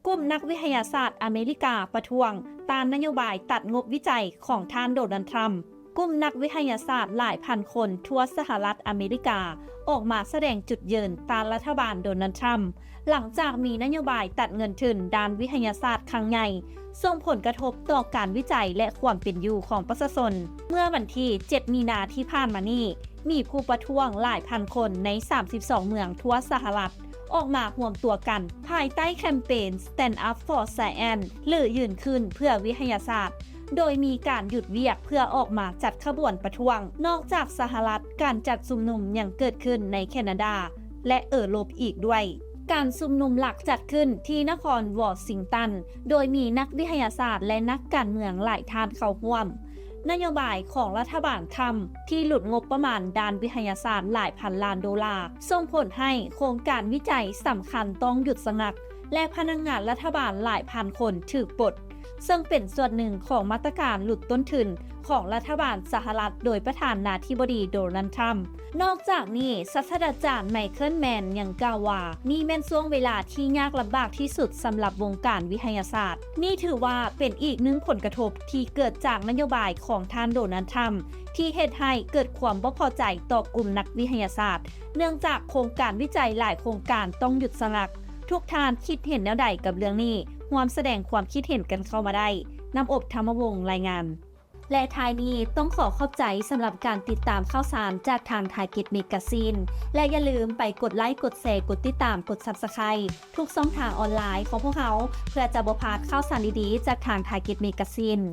ກຸ່ມນັກວິທະຍາສາດອາເມລິກາປະທ້ວງຕ້ານນະໂຍບາຍຕັດງົບວິໄຈຂອງທ່ານໂດນັລ ທຣຳ. ກຸ່ມນັກວິທະຍາສາດຫຼາຍພັນຄົນທົ່ວສະຫະລັດອາເມລິກາອອກມາສະແດງຈຸດຢືນຕ້ານລັດຖະບານໂດນັລ ທຣຳ ຫຼັງຈາກມີນະໂຍບາຍຕັດເງິນທຶນດ້ານວິທະຍາສາດຄັ້ງໃຫຍ່ ສົ່ງຜົນກະທົບຕໍ່ການວິໄຈ ແລະ ຄວາມເປັນຢູ່ຂອງປະຊາຊົນ. ເມື່ອວັນທີເຈັດ ມີນາທີ່ຜ່ານມານີ້ ມີຜູ້ປະທ້ວງຫຼາຍພັນຄົນໃນສາມສິບສອງເມືອງທົ່ວສະຫະລັດ ອອກມາຮວມຕົວກັນພາຍໃຕ້ແຄມເປນ Stand Up for Science ຫຼື ຢືນຂຶ້ນເພື່ອວິທະຍາສາດ ໂດຍມີການຢຸດວຽກເພື່ອອອກມາຈັດຂະບວນປະທ້ວງ. ນອກຈາກສະຫະລັດ, ການຈັດຊຸມນຸມຍັງເກີດຂຶ້ນໃນແຄນາດາ ແລະ ເອີຣົບອີກດ້ວຍ. ການຊຸມນຸມຫຼັກຈັດຂຶ້ນທີ່ນະຄອນວໍຊິງຕັນ ໂດຍມີນັກວິທະຍາສາດ ແລະ ນັກການເມືອງຫຼາຍທ່ານເຂົ້າຮ່ວມ. ນະໂຍບາຍຂອງລັດຖະບານທຣຳທີ່ຫຼຸດງົບປະມານດ້ານວິທະຍາສາດຫຼາຍພັນລ້ານໂດລາ ສົ່ງຜົນໃຫ້ໂຄງການວິໄຈສຳຄັນຕ້ອງຢຸດຊະງັກ ແລະ ພະນັກງານລັດຖະບານຫຼາຍພັນຄົນຖືກປົດ, ເຊິ່ງເປັນສ່ວນໜຶ່ງຂອງມາດຕະການຫຼຸດຕົ້ນທຶນຂອງລັດຖະບານສະຫະລັດໂດຍປະທານາທິບໍດີໂດນັລ ທຣຳ. ນອກຈາກນີ້ ສາດສະດາຈານ ໄມເຄິນ ແມນ ຍັງກ່າວວ່າ ນີ້ແມ່ນຊ່ວງເວລາທີ່ຍາກລຳບາກທີ່ສຸດສຳລັບວົງການວິທະຍາສາດ. ນີ້ຖືວ່າເປັນອີກໜຶ່ງຜົນກະທົບທີ່ເກີດຈາກນະໂຍບາຍຂອງທ່ານໂດນັລ ທຣຳ ທີ່ເຮັດໃຫ້ເກີດຄວາມບໍ່ພໍໃຈຕໍ່ກຸ່ມນັກວິທະຍາສາດ ເນື່ອງຈາກໂຄງການວິໄຈຫຼາຍໂຄງການຕ້ອງຢຸດຊະງັກ. ທຸກທ່ານຄິດເຫັນແນວໃດກັບເລື່ອງນີ້? ຮ່ວມສະແດງຄວາມຄິດເຫັນກັນເຂົ້າມາໄດ້. ນ້ຳອົບ ທຳມະວົງ ລາຍງານ. ແລະ ທ້າຍນີ້ຕ້ອງຂໍຂອບໃຈສຳລັບການຕິດຕາມຂ່າວສານຈາກທາງ Target Magazine ແລະ ຢ່າລືມໄປກົດໄລ, ກົດແຊ, ກົດຕິດຕາມ, ກົດ Subscribe ທຸກຊ່ອງທາງອອນລາຍຂອງພວກເຮົາ ເພື່ອຈະບໍ່ພາດຂ່າວສານດີໆຈາກທາງ Target Magazine.